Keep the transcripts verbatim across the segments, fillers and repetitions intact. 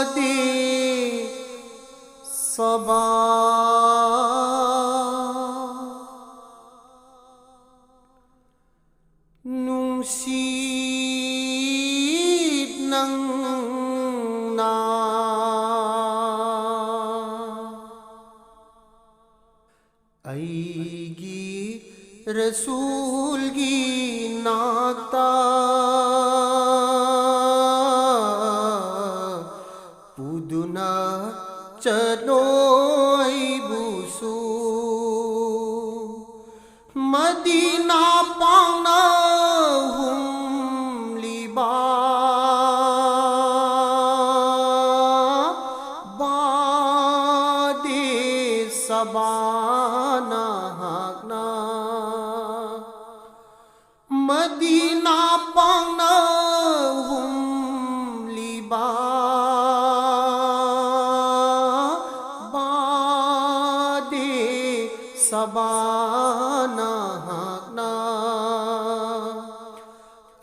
ꯕꯥꯗꯦ ꯁꯕꯥ꯫ ꯅꯨꯡꯁꯤꯠ ꯅꯪꯅ ꯑꯩꯒꯤ ꯔꯁꯨꯜꯒꯤ ꯅꯥꯛꯇ ꯄꯨꯗꯨꯅ ꯆꯠꯂꯣ ꯑꯩꯕꯨꯁꯨ꯫ ꯃꯗꯤꯅꯥ ꯄꯥꯡꯅ ꯍꯨꯝꯂꯤꯕ ꯕꯥꯗꯦ ꯁꯕꯥ ꯅꯍꯥꯛꯅ꯫ ꯃꯗꯤꯅꯥ ꯄꯥꯡꯅ ꯍꯨꯝꯂꯤꯕ ꯕꯥꯗꯦ ꯁꯕꯥ ꯅꯍꯥꯛꯅ꯫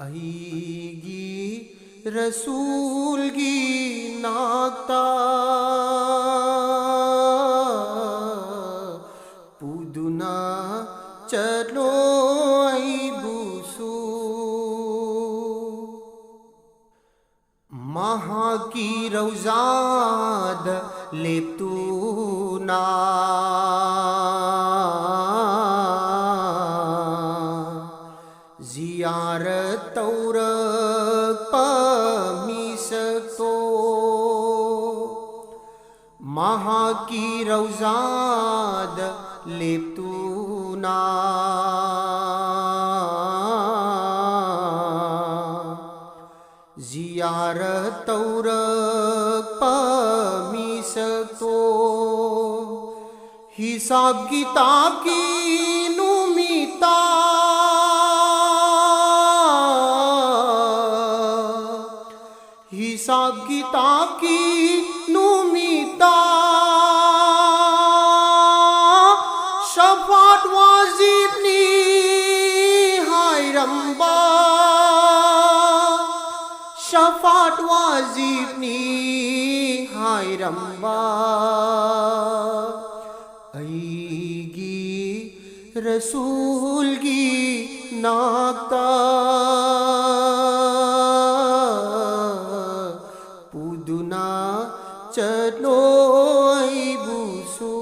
ꯑꯩꯒꯤ ꯔꯁꯨꯜꯒꯤ ꯅꯥꯛꯇ ꯄꯨꯗꯨꯅ ꯆꯠꯂꯣ ꯑꯩꯕꯨꯁꯨ꯫ ꯃꯍꯥꯛꯀꯤ ꯔꯧꯖꯥꯗ ꯂꯦꯞꯇꯨꯅ ꯖꯤꯌꯥꯔꯠ ꯇꯧꯔꯛꯄ ꯃꯤꯁꯛꯇꯣ꯫ ꯃꯍꯥꯛꯀꯤ ꯔꯧꯖꯥꯗ ꯂꯦꯞꯇꯨꯅ ꯖꯤꯌꯥꯔꯠ ꯇꯧꯔꯛꯄ ꯃꯤꯁꯛꯇꯣ꯫ ꯍꯤꯁꯥꯕ ꯀꯤꯇꯥꯕꯀꯤ ꯅꯨꯃꯤꯠꯇ ꯍꯤꯁꯥꯕ ꯀꯤꯇꯥꯕꯀꯤ ꯅꯨꯃꯤꯠꯇ ꯁꯐꯥꯠ ꯋꯥꯖꯤꯕꯅꯤ ꯍꯥꯏꯔꯝꯕ ꯋꯥꯖꯤꯕꯅꯤ ꯍꯥꯏꯔꯝꯕ ꯑꯩꯒꯤ ꯔꯁꯨꯜꯒꯤ ꯅꯥꯛꯇ ꯄꯨꯗꯨꯅ ꯆꯠꯂꯣ ꯑꯩꯕꯨꯁꯨ꯫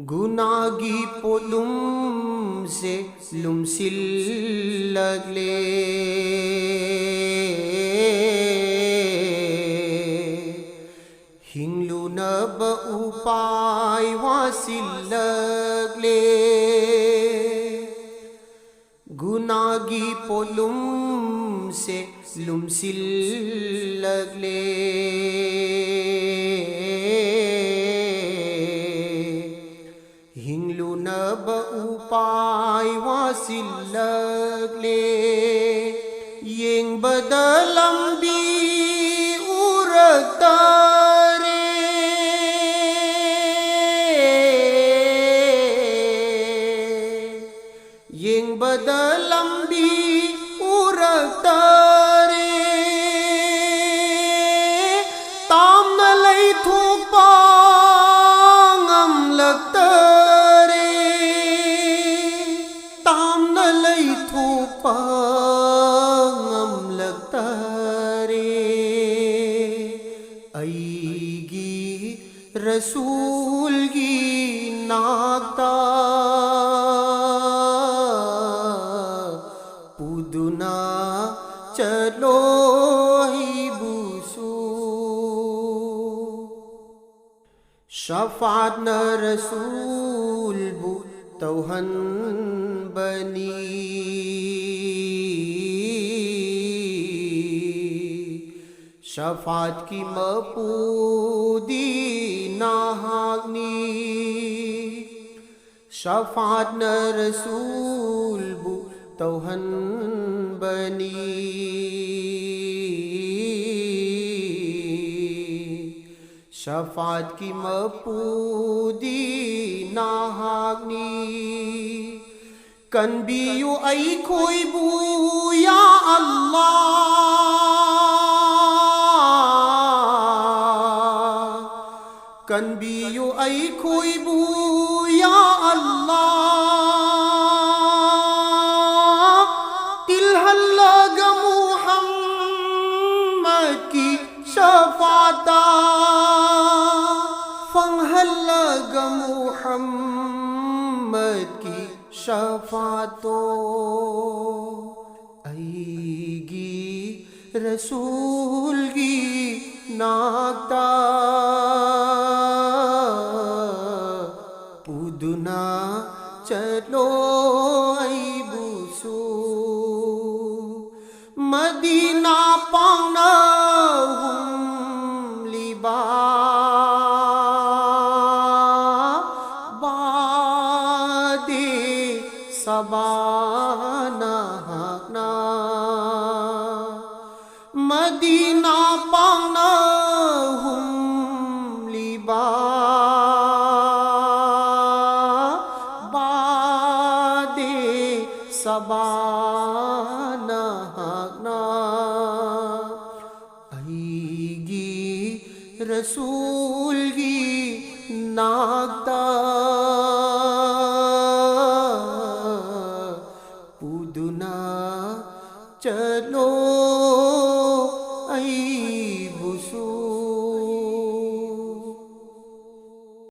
ꯒꯨꯅꯥꯒꯤ ꯄꯣꯠꯂꯨꯝꯁꯦ ꯂꯨꯝꯁꯤꯜꯂꯛꯂꯦ꯫ ꯍꯤꯡꯂꯨꯅꯕ ꯎꯄꯥꯏ ꯋꯥꯁꯤꯜꯂꯛꯂꯦ꯫ ꯒꯨꯅꯥꯒꯤ ꯄꯣꯠꯂꯨꯝꯁꯦ ꯂꯨꯝꯁꯤꯜꯂꯛꯂꯦ꯫ ꯍꯤꯡꯂꯨꯅꯕ ꯎꯄꯥꯏ ꯋꯥꯁꯤꯜꯂꯛꯂꯦ꯫ ꯌꯦꯡꯕꯗ ꯂꯝꯕꯤ ꯎꯔꯛꯇꯔꯦ꯫ ꯌꯦꯡꯕꯗ ꯂꯝꯕꯤ ꯎꯔꯛꯇꯔꯦ꯫ ꯇꯥꯝꯅ ꯂꯩꯊꯣꯛꯄ ꯉꯝꯂꯛꯇꯔꯦ꯫ ꯇꯥꯝꯅ ꯂꯩꯊꯣꯛꯄ ꯉꯝꯂꯛꯇꯔꯦ꯫ ꯑꯩꯒꯤ ꯔꯁꯨꯜꯒꯤ ꯅꯥꯛꯇ ꯄꯨꯗꯨꯅ ꯆꯠꯂꯣ ꯑꯩꯕꯨꯁꯨ꯫ ꯁꯐꯥꯠꯅ ꯔꯁꯨꯜꯕꯨ ꯇꯧꯍꯟꯕꯅꯤ꯫ ꯁꯐꯥꯠꯀꯤ ꯃꯄꯨꯗꯤ ꯅꯍꯥꯛꯅꯤ꯫ ꯁꯐꯥꯠꯅ ꯔꯁꯨꯜꯕꯨ ꯇꯧꯍꯟꯕꯅꯤ꯫ ꯁꯐꯥꯠꯀꯤ ꯃꯄꯨꯗꯤ ꯅꯍꯥꯛꯅꯤ꯫ ꯀꯟꯕꯤꯌꯨ ꯑꯩꯈꯣꯏꯕꯨ ꯌꯥ ꯑꯜꯂꯥ꯫ ꯀꯟꯕꯤꯌꯨ ꯑꯩꯈꯣꯏꯕꯨ ꯌꯥ ꯑꯜꯂꯥ꯫ ꯇꯤꯜꯍꯜꯂꯒ ꯃꯨꯍꯝꯃꯗꯀꯤ ꯁꯐꯥꯇ, ꯐꯪꯍꯜꯂꯒ ꯃꯨꯍꯝꯃꯗꯀꯤ ꯁꯐꯥꯇꯣ꯫ ꯑꯩꯒꯤ ꯔꯁꯨꯜꯒꯤ ꯅꯥꯛꯇ ꯄꯨꯗꯨꯅ ꯆꯠꯂꯣ ꯑꯩꯕꯨꯁꯨ꯫ ꯃꯗꯤꯅꯥ ꯄꯥꯡꯅ ꯍꯨꯝꯂꯤꯕ ꯕꯥꯗꯦ ꯁꯕꯥ ꯅꯍꯥꯛꯅ꯫ ꯃꯗꯤꯅꯥ ꯄꯥꯡꯅ ꯍꯨꯝꯂꯤꯕ ꯕꯥꯗꯦ ꯁꯕꯥ ꯅꯍꯥꯛꯅ꯫ ꯑꯩꯒꯤ ꯔꯁꯨꯜꯒꯤ ꯅꯥꯛꯇ